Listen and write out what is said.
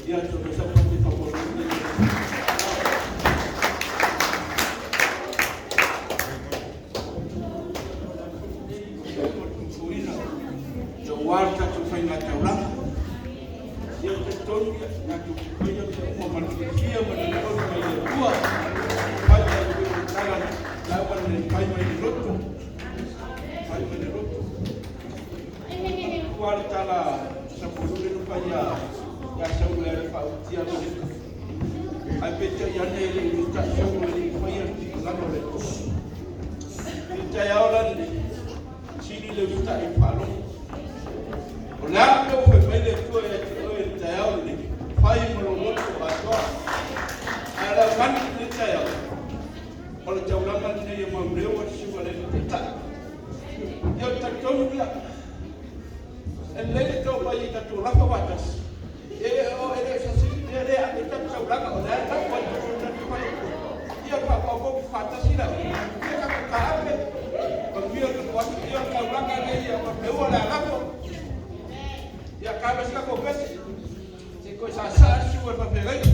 Ia, so sa pa pa pa. Ia ua le tatou faiga taulaga. Ia talitonu ia, tatou te faia mea uma ma le fiafia ma le lagona mai le Atua. Fai mai foi le tala lauga lenei, fai mai le loto. Fai mai le loto. Ua le tala Sapulule na fai ia Saulo e alu e faautia Amaleka. Ae peitai ane e le i usitai Saulo e le i faia le finagalo o le Atua. I le taeao la lenei, sili le usitai i le faalogo. O le a le mea ua fai mai le Atua ia te oe i le taeao lenei, fai ma lou loto atoa. Ae o le augani i lenei taeao, o le taulaga lenei e mauleo ai le susuga i le Alii Taitai. Ia ou te talitonu ia, e lelei le taumai e tatou lafo faatasi. E le o se isi mea lea e ave ai tatou taulaga, o lea e lafo ai totonu o tatou faletua. Ia faaopoopo faatasi laia, ia tatou taape, manuia le tatou aso. Ia o le taulaga lenei ia Manuleua o le a lafo. Ia talo se tatou pese. Se i toe saasaa le susuga i le faafeagaiga.